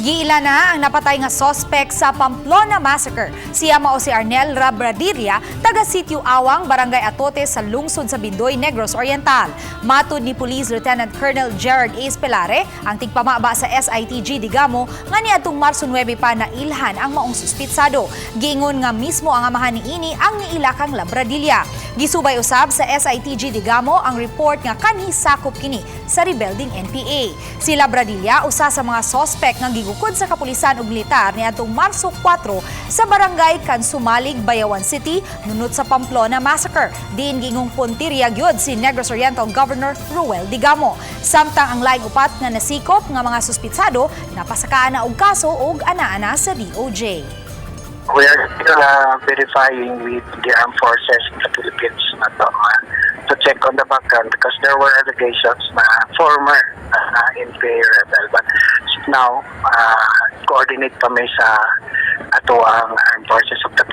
Giila na ang napatay nga suspect sa Pamplona Massacre. Siya mao si Arnel Rabradilla, taga Sitio Awang, Barangay Atote sa lungsod sa Bindoy, Negros Oriental. Matud ni Police Lieutenant Colonel Gerard A. Pelare, ang tigpamaba sa SITG Degamo, nga niadtong Marso 9 pa nailhan ang maong suspitsado. Giingon nga mismo ang amahan niini ang niila kang Labradilla. Gisubay usab sa SITG Degamo ang report nga kanhi sakop kini sa rebelding NPA. Si Labradilla usa sa mga sospek nga gigukod sa kapulisan ug militar niadtong Marso 4 sa barangay Kansumalig, Bayawan City, nunot sa Pamplona Massacre. Diin giingong puntirya gyud si Negros Oriental Governor Roel Degamo. Samtang ang laing upat nga nasikop nga mga suspitsado napasakaan na og kaso ug ana-ana sa DOJ. We are still verifying with the armed forces in the Philippines na to check on the background because there were allegations na former NPA rebel. But now, coordinate pa mi sa atoang armed forces of the